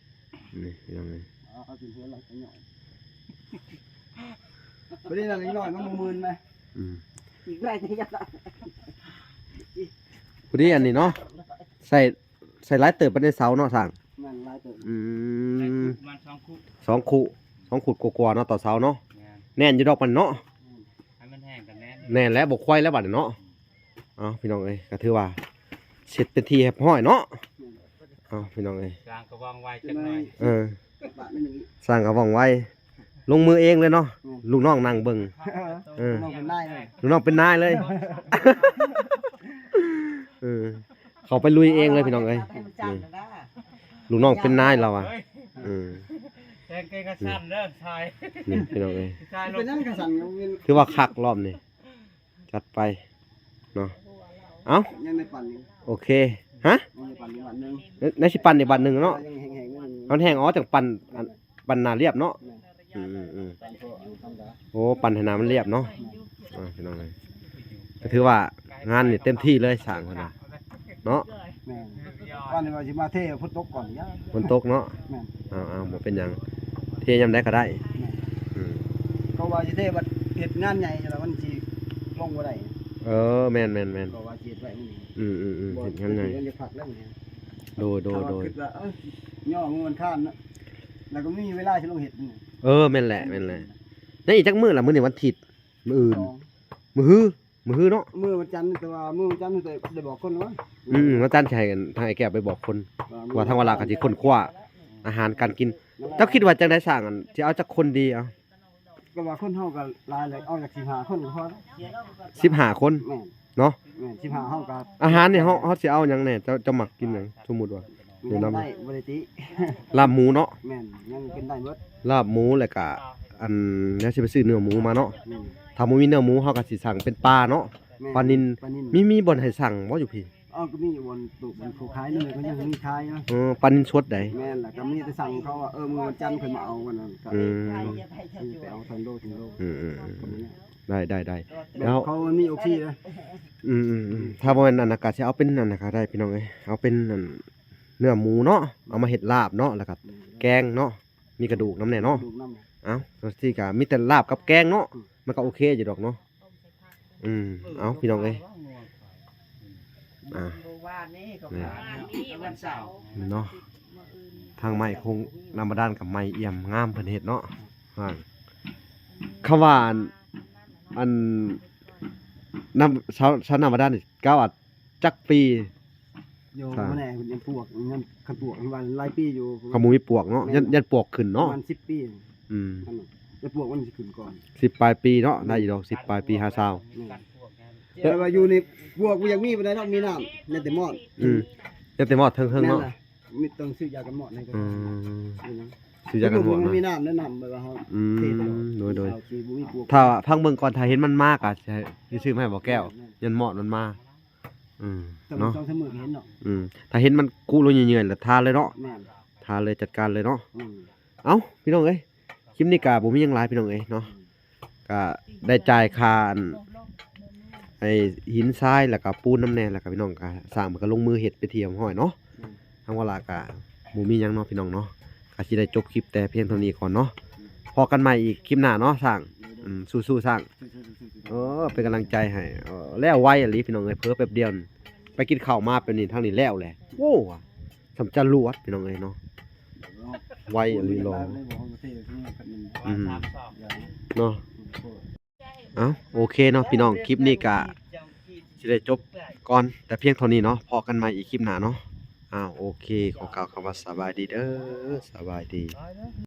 ນີ້ພີ່ນ້ອງເອີຍ ເອົາ ເອົາຂຶ້ນເຮືອນລະ ພໍດີນັ້ນອີກໜ້ອຍມັນບໍ່ມື່ນແມ ອືມ ອີກໄດ້ ພໍດີອັນນີ້ເນາະ ໃສ່ ໃສ່ຫຼາຍເຕີບປານໃດເສົາເນາະ ຊ່າງ? ແມ່ນ ຫຼາຍເຕີບ ອືມ ປະມານສອງຄຸ ສອງຄຸ ສອງຄຸກວ່າໆເນາະ ຕໍ່ເສົາເນາະ ແມ່ນ ແໜ້ນຢູ່ດອກມັນເນາະ ອືມ ໃຫ້ມັນແຫ້ງກໍແໜ້ນ ແໜ້ນແລ້ວ ບໍ່ໄຂວ່ແລ້ວບາດນີ້ເນາະ ເອົາ ພີ່ນ້ອງເອີຍ ກໍຖືວ່າເສັດເປັນທີ່ຮຽບຮ້ອຍເນາະ ເອົາ ພີ່ນ້ອງເອີຍ ສ້າງກະວ່ອງໄວຈັກໜ້ອຍ ເອີ ສ້າງກະວ່ອງໄວ ລົງມືເອງເລີຍເນາະ ແມ່ນ ລູກນ້ອງນັ່ງເບິ່ງ ເອີ ເອີ ລູກນ້ອງເປັນນາຍເລີຍ ລູກນ້ອງເປັນນາຍເລີຍ ເອີ ເຂົ້າໄປລຸຍເອງເລີຍພີ່ນ້ອງເອີຍ ໃຫ້ມັນສັ່ນນະ ອືມ ລູກນ້ອງເປັນນາຍລາວວ່າ ເອີ ແກງເກງກະສັ່ນເດີຊາຍ ນີ້ພີ່ນ້ອງເອີຍ ຊາຍລົງ ເປັນຫຍັງກະສັ່ນ ຖືວ່າຄັກລອບນີ້ ຈັດໄປເນາະ ເອົ້າ ຍັງໄດ້ປັ່ນຢູ່ ໂອເຄ ຮະ ຍັງໄດ້ປັ່ນຢູ່ບາດໜຶ່ງ ໃນ ໃນຊິປັ່ນອີກບາດໜຶ່ງເນາະ ຍັງແຫ້ງໆ ມັນແຫ້ງ ອໍ ຈັ່ງປັ່ນ ອັນ ປັ່ນໜ້າລຽບເນາະ ແມ່ນ ອືມໆໆ ປັ່ນພໍທຳມະດາ ໂອ້ ປັ່ນໃຫ້ໜ້າມັນລຽບເນາະ ອ່າ ພີ່ນ້ອງເອີຍ ກໍຖືວ່າ ງານນີ້ເຕັມທີ່ເລີຍຊ່າງເພິ່ນນະເນາະ. ແມ່ນ ວ່ານີ້ວ່າຊິມາເທ ຝົນຕົກກ່ອນຍາ ຝົນຕົກເນາະ. ແມ່ນ ເອົາໆ ບໍ່ເປັນຫຍັງ ເທຍາມໃດກໍໄດ້. ແມ່ນ ອືມ ເພາະວ່າຊິເທບັດເຮັດງານໃຫຍ່ແລ້ວມັນຊິລົງບໍ່ໄດ້. ເອີ ແມ່ນໆໆ ເພາະວ່າຊິເຮັດໄວ້ມື້ນີ້. ອືມໆໆ ເຮັດງານໃຫຍ່ ມັນຈະພັກແລ້ວມື້ນີ້. ໂດຍໆໆ ຄິດວ່າ ເອີ ຍໍມື້ວັນຄານເນາະ ແລ້ວກໍມີເວລາຊິລົງເຮັດມື້ນີ້. ເອີ ແມ່ນແຫຼະ ແມ່ນແຫຼະ. ຍັງອີກຈັກມື້ລະ? ມື້ນີ້ວັນທິດ ມື້ອື່ນ ສອງ ມື້ຮື ມື້ຮືເນາະ ມື້ວັນຈັນ. ແຕ່ວ່າມື້ວັນຈັນໄດ້ ໄດ້ບອກຄົນແລ້ວ. ອືມ ວັນຈັນຊິໃຫ້ທາງອ້າຍແກ້ວໄປບອກຄົນ ວ່າທາງວາລະກໍຊິຄົ້ນຄວ້າອາຫານການກິນ. ເຈົ້າຄິດວ່າຈັ່ງໃດຊ່າງ ອັນ ຊິເອົາຈັກຄົນດີ? ເອົາ ກໍວ່າຄົນເຮົາກໍຫຼາຍແລ້ວ ເອົາຈັກສິບຫ້າຄົນກໍພໍແລ້ວ. ສິບຫ້າຄົນ ແມ່ນ ເນາະ. ແມ່ນ ສິບຫ້າ ເຮົາກໍ ອາຫານນີ້ເຮົາ ເຮົາຊິເອົາຫຍັງແດ່? ເຈົ້າ ເຈົ້າມັກກິນຫຍັງ? ສົມມຸດວ່າ ແນະນຳ ບໍ່ໄດ້ຕິ ລາບໝູເນາະ. ແມ່ນ ຍັງກິນໄດ້ເບິດ ລາບໝູ ແລ້ວກະ ອັນ ດຽວຊິໄປຊື້ເນື້ອໝູມາເນາະ. ແມ່ນ ຖ້າບໍ່ມີເນື້ອໝູ ເຮົາກໍຊິສັ່ງເປັນປາເນາະ. ແມ່ນ ປານິນ ປານິນ ມີ ມີບ່ອນໃຫ້ສັ່ງບໍ່ຢູ່ພີ້? ເອົາ ກໍມີຢູ່ບ່ອນຕູ້ ບ່ອນເຂົາຂາຍນີ້ກໍຍັງມີຂາຍເນາະ. ເອີ ປານິນສົດໃດ? ແມ່ນ ແລ້ວກໍມີແຕ່ສັ່ງເຂົາວ່າ ເອີ ມື້ວັນຈັນຄ່ອຍມາເອົາ ວັນນັ້ນກໍ ອືມ ໄປເອົາທັງໂລທັງໂລ. ອືມໆໆ ໄດ້ໆໆ ແລ້ວເຂົາມີໂອເຄເດ້. ອືມໆໆ ຖ້າບໍ່ແມ່ນອັນນັ້ນກໍຊິເອົາເປັນອັນນັ້ນກໍໄດ້ພີ່ນ້ອງເອີຍ ເອົາເປັນອັນເນື້ອໝູເນາະ ເອົາມາເຮັດລາບເນາະ ແລ້ວກໍ ອືມ ແກງເນາະ ມີກະດູກນຳແດ່ເນາະ. ກະດູກນຳ ເອົ້າ ຈັ່ງຊີ້ກໍມີແຕ່ລາບກັບແກງເນາະ. ອືມ ມັນກໍໂອເຄຢູ່ດອກເນາະ. ອືມ ເອົ້າ ພີ່ນ້ອງເອີຍ ອ່າ ເມື່ອວານນີ້ກໍ ແມ່ນ ເມື່ອວານນີ້ວັນເສົາເນາະ. ທາງໄມ້ຄົງ ນ້ຳບາດານກັບໄມ້ອ່ຽມງາມເພິ່ນເຮັດເນາະ. ຄຳວ່າ ອັນ ອັນ ນ້ຳ ຊາວ ຊາວນ້ຳບາດານນີ້ ກ່າວວ່າຈັກປີ? ໂຍ ສາມ ບໍ່ແນ່ ຍັງປວກ ຍັງ ຄັນປວກ ວ່າຫຼາຍປີຢູ່. ຄັນບໍ່ມີປວກເນາະ ແມ່ນ ຢ້ານ ຢ້ານປວກຂຶ້ນເນາະ ປະມານສິບປີ. ອືມ ຄັນ ແຕ່ປວກມັນຊິຂຶ້ນກ່ອນ ສິບປາຍປີເນາະ. ອືມ ໄດ້ຢູ່ດອກ ສິບປາຍປີຫາຊາວ. ແມ່ນ ແຕ່ວ່າຢູ່ໃນປວກບໍ່ຢາກມີປານໃດດອກ ມີນ້ຳ ຍັງແຕ່ມອດ. ອືມ ຍັງແຕ່ມອດເທິງໆເນາະ. ແມ່ນລະ ມີ ຕ້ອງຊື້ຢາກັນມອດໃຫ້ກ່ອນ. ອືມ ເປັນຫຍັງ? ຊື້ຢາກັນມອດເນາະ ມັນມີນ້ຳແລ້ວ ນ້ຳແບບວ່າເຮົາ ອືມ ເທຕະຫຼອດ. ໂດຍໆ ເຮົາຊິບໍ່ມີປວກ. ຖ້າຟັງເບິ່ງກ່ອນ ຖ້າເຫັນມັນມາກໍຊິຊື້ມາໃຫ້ບໍ່ແກ້ວ. ແມ່ນໆ ຢ້ານມອດມັນມາ. ອືມ ເນາະ ສອງສາມມື້ກໍເຫັນເນາະ. ອືມ ຖ້າເຫັນມັນກຸລົງເຍື່ອຍໆ ແລ້ວທາເລີຍເນາະ. ແມ່ນ ທາເລີຍ ຈັດການເລີຍເນາະ. ອືມ ເອົ້າ ພີ່ນ້ອງເອີຍ ຄລິບນີ້ກໍບໍ່ມີຫຍັງຫຼາຍພີ່ນ້ອງເອີຍເນາະ. ອືມ ກໍໄດ້ຈ່າຍຄ່າ ອັນ ໄອ້ຫີນຊາຍ ແລ້ວກໍປູນນຳແດ່ ແລ້ວກໍພີ່ນ້ອງກໍ ຊ່າງເພິ່ນກໍລົງມືເຮັດເປັນທີ່ຮຽບຮ້ອຍເນາະ. ອືມ ທາງວາລະກໍບໍ່ມີຫຍັງເນາະ ພີ່ນ້ອງເນາະ. ກໍຊິໄດ້ຈົບຄລິບແຕ່ພຽງເທົ່ານີ້ກ່ອນເນາະ. ພໍ້ກັນໃໝ່ອີກຄລິບໜ້າເນາະຊ່າງ. ອືມ ສູ້ໆຊ່າງ ສູ້ໆ ເອີ ເປັນກຳລັງໃຈໃຫ້. ເອີ ແລ້ວໄວອີ່ຫຼີພີ່ນ້ອງເອີຍ ເຜີແປັບດຽວ ໄປກິນເຂົ້າມາແປັບນີ້ ທາງນີ້ແລ້ວແຫຼະ. ໂອ້ ສ່ຳຈະລວດພີ່ນ້ອງເອີຍເນາະ ໄວອີ່ຫຼີຫຼໍ. ອືມ ເນາະ ເອົ້າ ໂອເຄເນາະພີ່ນ້ອງ ຄລິບນີ້ກະຊິໄດ້ຈົບກ່ອນແຕ່ພຽງເທົ່ານີ້ເນາະ. ພໍ້ກັນໃໝ່ອີກຄລິບໜ້າເນາະ. ອ້າວ ໂອເຄ ຂໍກ່າວຄຳວ່າສະບາຍດີເດີ ສະບາຍດີ.